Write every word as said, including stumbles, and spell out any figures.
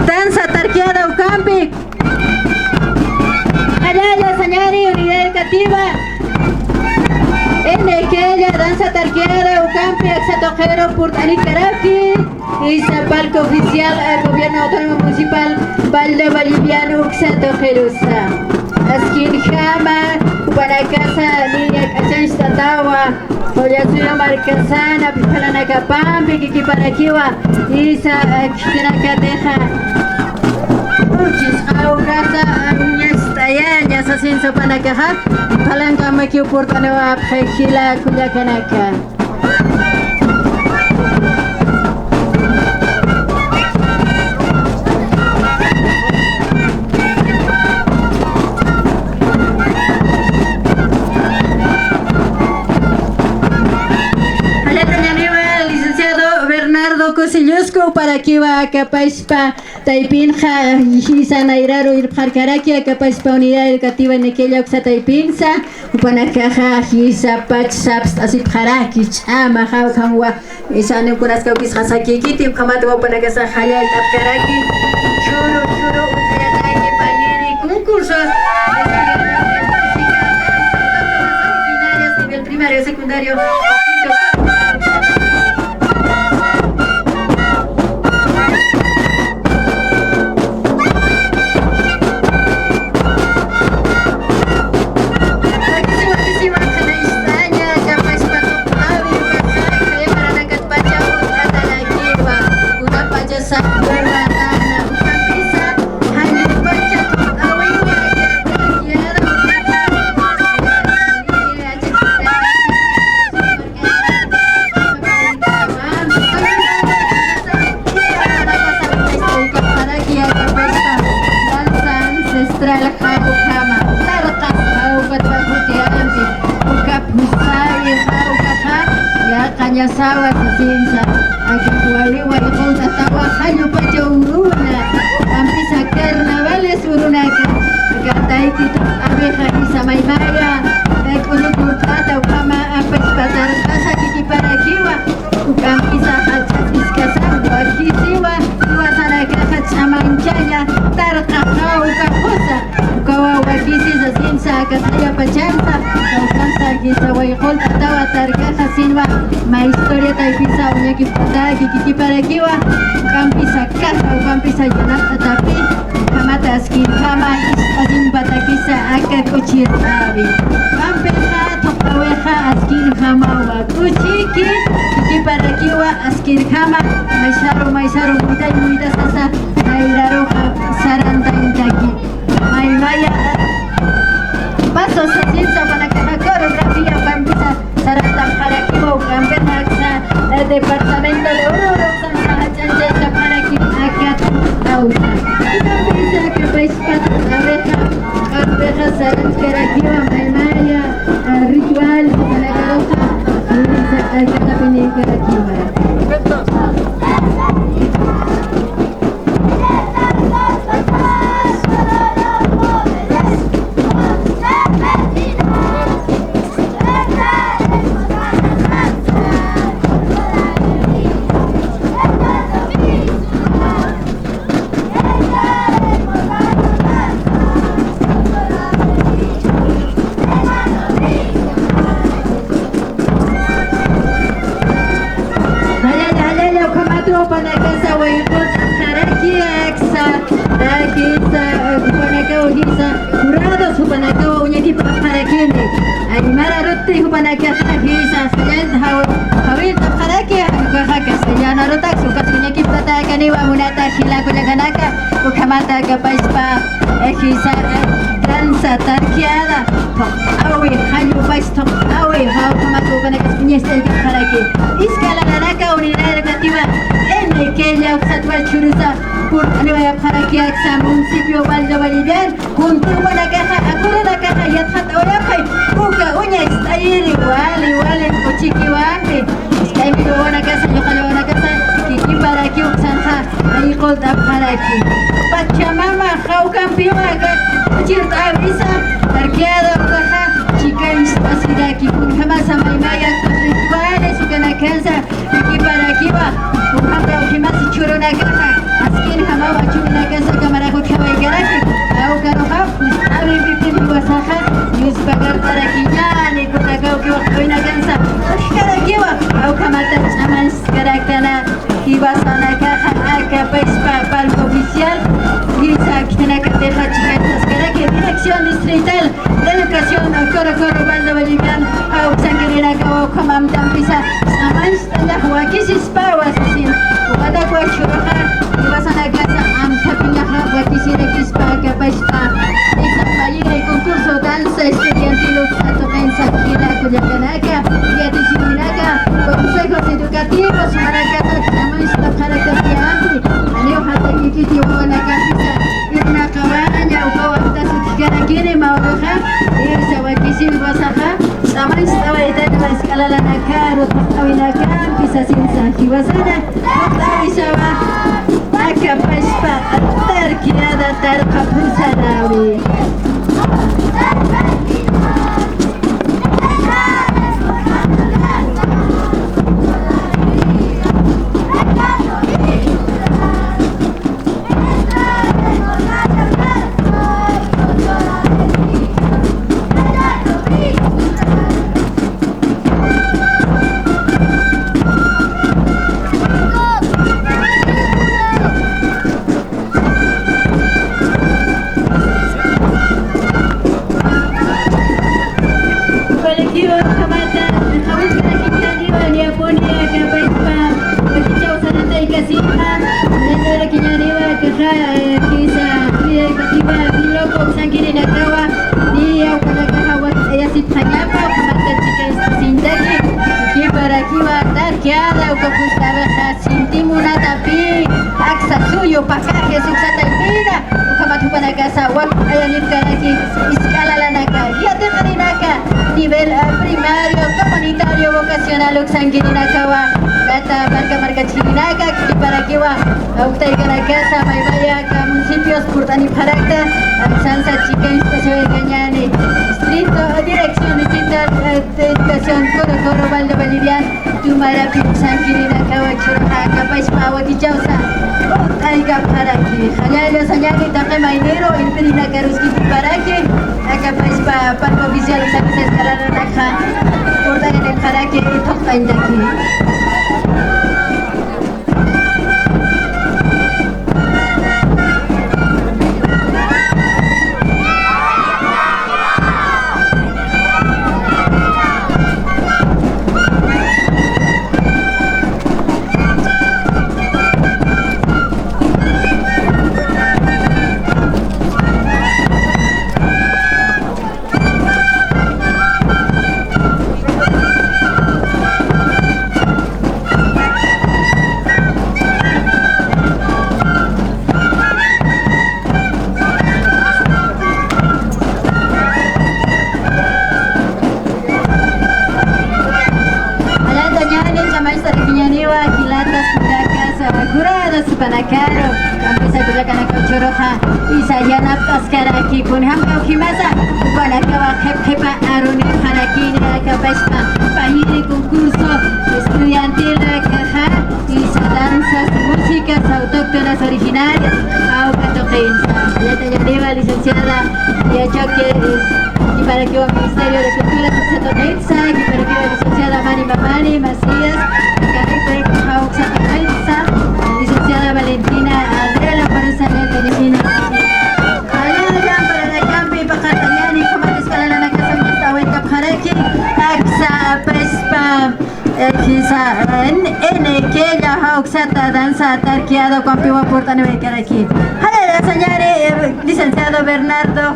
Danza Tarqueada ukampi. Jallalla sañäni Unidad Educativa. N K L danza tarqueada ukampi aksa tuqiru purt'anikaraki. Jisa palco oficial, eh, Gobierno Autónomo Municipal Valle Boliviano uksa tuqirusa. Askinjama, jupanakasa, niya k'achancht'atawa, Qullasuyu markasan, apiphalanakapampi kikiparakiwa, jisa, eh, khitinakatixa. Urchis qawqasa, uñast'ayaña sasin jupanakaxa, phalankamaki purt'aniwa apxi jila kullakanaka. Jallalla ñaniwa licenciado Bernardo Cusilluscu, juparakiwa akapaspa taypinxa, jisa nayraru irpxarkaraki, akapaspa Unidad Educativa N K L uksa taypinsa, jupanakaxa jisa pach sapst'asipxaraki, ch'ama jawkhamwa, jisa niw kunas kawkisxa sakikiti, ukhamat jupanakasa jallallt'apkaraki, chhuru, chhuru, utjayataki, payiri, concurso, nivel primario, secundario. Danza ancestral jawkhama, tarqas jawkatwa jutiyanti, uka phusayi jawkaxa, yaqañasawa sasinsa, aka wali wayq'unt'atawa jallupacha uruna, ukampisa carnavales urunaka, aka taytitu abeja jisa maymaya, k'urukurt'ata ukhama, apaspa tarqasa kikiparakiwa, ukampisa jach'a siskasa, wakisiwa, jiwasanakaxa ch'amanchaña, tarqa jawka qusa, ukawa wakisi sasinsa, aka tayapachansa, kawsansa, jisa wayq'unt'atawa tarkaxa sinwa, mä historia taypisa uñakipt'ataki kikiparakiwa, ukampisa caja, ukampisa yanapt'atapi, ukhamata askinjama, ist'asimpatakisa aka k'uchirt'awi. Ukhampixa, thuqtawixa, askinjamawa, k'uchiki, kikiparakiwa, askirjama, maysaru, maysaru, muytay, muytasasa, nayraruxa, sarantantaki. Maymaya, paso sasinsa, jupanakaxa, coreografía, ukampisa, sarantapxarakiwa, ukampixa aksa, eh, departamento de Oruro, uksansa, jach'añchaytapxaraki, aka thuqtawsa. Ukampisa, aka pachpat abeja, abeja, sarantkarakiwa, maymaya, eh, ritual, jupanakaruxa, eh, sa-, eh, katapininkarakiwa. Jallalla, jallalla, ukhamat jupanakasa wayq'unt'apxaraki, aksa, aksa, jupanakawa jisa, jurados jupanakawa uñakipt'apxarakini. Aymara arutti jupanakaxa jisa, jallalla, jaw-, jawillt'apxaraki, ukaxa castellano arutak, ukas uñakipt'atäkaniwa munata jila kullakanaka, ukhamata kapachpa, eh, jisa, eh, danza tarqueada, thuqt'awi, jallupach thuqt'awi, jawkhamat ukanakas uñast'aykapxaraki. Iska lalanaka, Uksatwa churusa purt'aniwayapxaraki aksa municipio Valle Vallevian, junta jupanakaxa, akurunakaxa yatxatawayapxay, uka uña ist'ayiri, wali, wali, uchikiwampi, iskaymi wawanakasa, yuqalla wawanakasa, kikiparakiw uksanxa, ayqult'apxaraki. Pachamama, jawkampiwa, aka, uchirt'awisa, parqueada, ukaxa, chikañ ist'asiraki, kunjamasa maymaya, actos rituales, ukanakansa, Kikiparakiwa, kunjampi awjimasi churunakaxa, askinjamawa churunakasa kamarax utjawaykaraki, awkaruxa, pist'awi pipin jiwasaxa, Diospa cartarakiñäni, kunakawkiwa q'uwinakansa, utjkarakiwa, awjamata ch'amanchskaraktana, jiwasanakaxa, aka pachpa palco oficial, jisa khitinakatixa chikañchaskaraki, Dirección Distrital de Educación, Coro Coro, Valle Vallevian, awksankirinakawa, ukhamamtampisa, ch'amanch Talla wakisispawa sasin, ukanakwa churuxa, jiwasanakasa amthapiñaxa wakisirakispa akapachpa, esa payiri concurso danza estudiantil uksa tuqinsa jila kullakanaka, yatichirinaka, consejos educativos, jupanakasa ch'amanchstapxarakta tiyanti, janiw jatakikiti wawanakapisa, irnaqawaña, ukawa amtasutjkarakini, mä uruxa, irsa wakisiw jiwasaxa, Ch'amanchst'awaytani mask'alalanakaru, tuqt'awinakampi sasinsa, jiwasana, tuqt'awisawa, aka pachpa, tarkirada, tarqa phusaräwi. Ukalekiwa ukhamata, jawillkarakiñäniwa, niyapuni, akapachpa, wakichäw sarantaykasinxa, niyapuni, niyapuni, akaxa, eh, kisa, kisa, kisa, kisa, kisa, kisa, kisa, kisa, Niya ukanakaxa wakt'ayasipxañapa, ukhamata chikañ ist'asintaki, kiparakiwa, tarqueada, uka phustawixa, sinti munatapi, aksa suyu, pasajes, uksa taypina, ukhamat jupanakasa, wakt'ayanipkaraki, isk'alalanaka, yatiqarinaka, nivel, eh, primario, comunitario, vocacional, uksankirinakawa, kata, marka, marka chirinaka, kiparakiwa, Awktaykanakasa, maymaya aka municipios purt'anipxarakta, aksansa chikañ ist'asiwaykañäni. Distrito, Dirección Distrital, eh, de Educación, Coro Coro, Valle Vallevian, tumarapi uksankirinakawa churuxa, akapachpa wakichäwsa, purt'aykapxaraki. Jallalla sañäni taqi mayniru, irpirinakaruskitiparaki, akapachpa, palco oficial, uksansa isk'alalanakaxa, purt'ayanipxaraki, tuqt'añtaki. Alata ñani, ch'amanchsarakiñäniwa, jilatas, kullakas, juradas, jupanakaru, campesa kullakanakaw churuxa, isa yanapt'askaraki, kunjampi awjimasa, jupanakawa qhip qhipa arunipxarakini, akapachpa, payiri concurso estudiantil, akaxa, isa danzas, músicas autóctonas originarias, awka tuqinsa. Jallalla ñaniwa, licenciada María Choque, eh, kiparakiwa Ministerio de Cultura, uksa tuqinsa, kiparakiwa licenciada Mari Mamani Macías, kiparakiwa uksa tuqinsa, licenciada Valentina Adriana Parusa, Valentina. Jallalla, ampararakampi paqartañäni, ukhamat isk'alalanakasa amtawaytapxaraki, aksa apachpa, eh, kisa, eh, N N K, llaja uksata danza tarqueada, ukampiwa purt'aniwaykaraki. Jallalla sañäni, eh, licenciado Bernardo.